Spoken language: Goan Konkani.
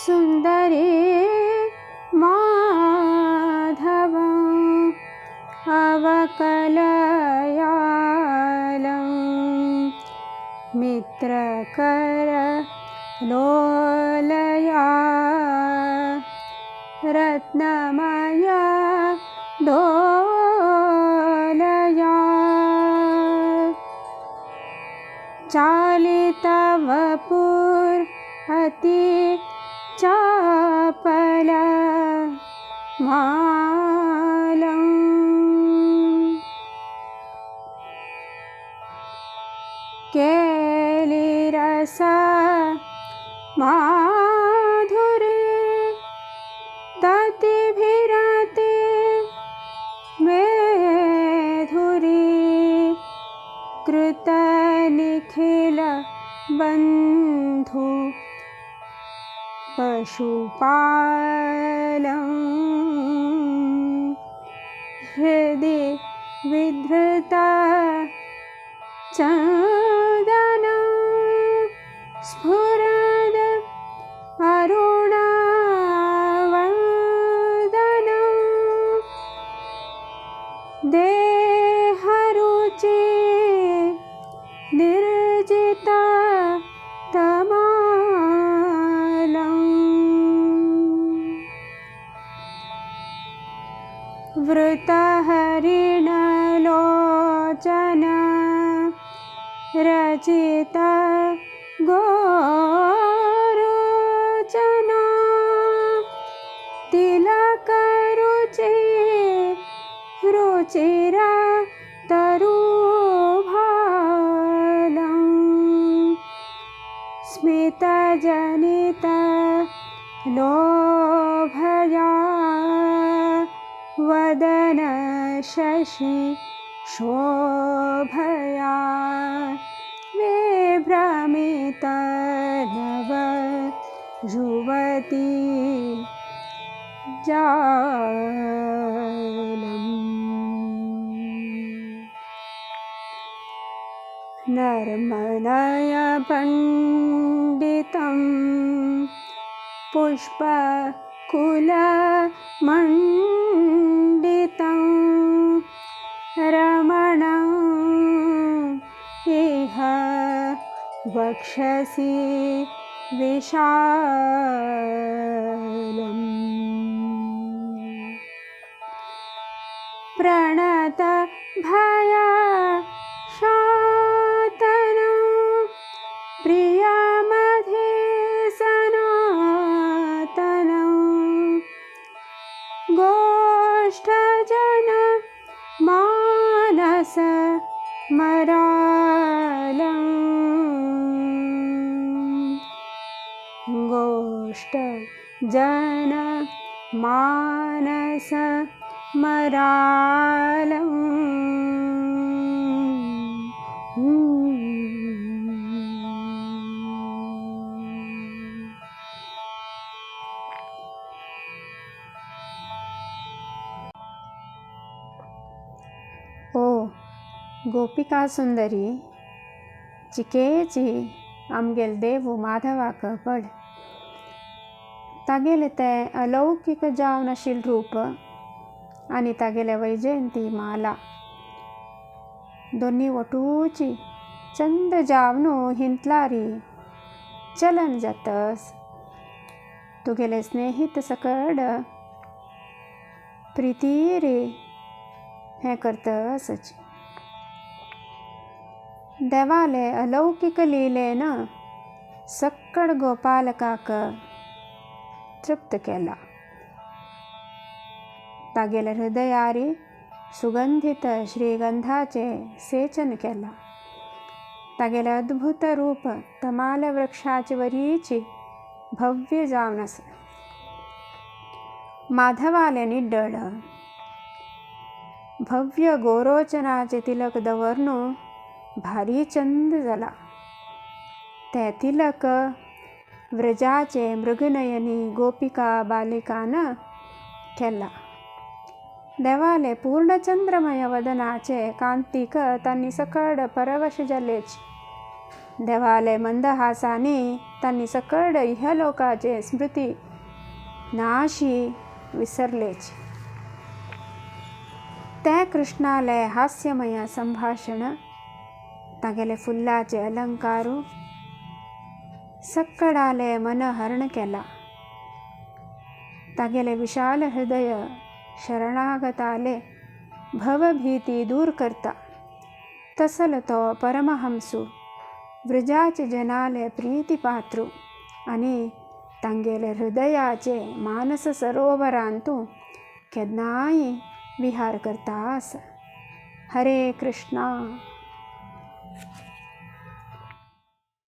सुंदरी माधव अवकलयालं मित्रकर लोलया रत्नमय दोलया चालितवपुर अति चापल मालं केलिरस माधुरी ततिभिरति मेधुरी कृतनिखिल बन्धु पशुपालं हृदि विधृत चन्दन स्फुरद अरुणवदन देहरुचि निर्जित तमालं वृतहरिणलोचन रचित गोरोचना तिलकरुचि रुचिर तरुभालं स्मितजनित लोभया वदन शशि शोभया विभ्रमित नव युवती जालम्। नर्मनय पण्डितं पुष्पकुलमण्डितं रमणं इह वक्षसि विशालम्। प्रणत भय शातनं प्रियमधि सनातनं गोष्ठजन मानस मरालं गोष्ठजन मानस मरालं। ओ गोपिका सुंदरी चिकेची आमगेल देवू माधवाक पड तागेले तें अलौकीक जावन आशिल्लें रूप आनी तागेले वैजयंती माला दोनी वटूची चंद जावन हिंतलारी चलन जातस तुगेले स्नेहित सकड प्रितीरे हें करतसच। देवाले अलौकीक लीलेन सक्कड गोपालकाक तृप्त केला। तागेले हृदयारी सुगंधित श्रीगंधाचे सेचन केला। तागेले अद्भुत रूप तमाल वृक्षाचे वरीची भव्य जावन आसा। माधवाले निड्डळ भव्य गोरोचनाचे तिलक दवरनु भारी चंद जाला। ते तिलक व्रजाचे मृगनयनी गोपिका बालिकान केला। देवाले पूर्णचंद्रमय वदनाचे कांतीक तांणी सकड परवश जालेच। देवाले मंदहासांनी तांणी सकड इहलोकाचे स्मृती नाशी विसरलेच. ते कृष्णाले हास्यमय संभाषण, तागेले फुल्लाचे अलंकारू सक्कडाले मन हरण केला. तागेले विशाल हृदय शरणागताले भवभीती दूर करता. तसल तो परमहंसू वृजाचे जनाले प्रीतिपात्रू आनी तांगेले हृदयाचे मानस सरोवरांतू केन्नाय विहार करता आसा. हरे कृष्णा.